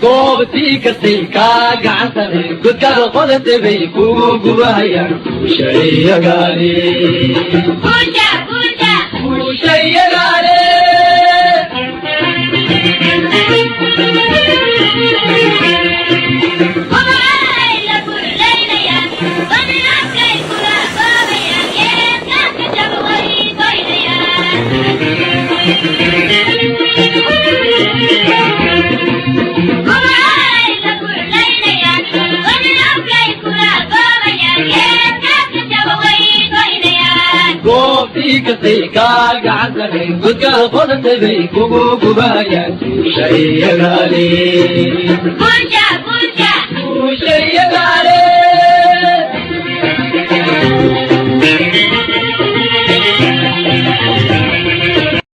Goobtii kastay kaa gacan saray, godkaada qodante bay kugu gubahayaan. Guushayagaale, guushayagaale. Goobtii kastay kaa gacan saray, godkaada qodante bay kugu gubahayaan. Guushayagaale.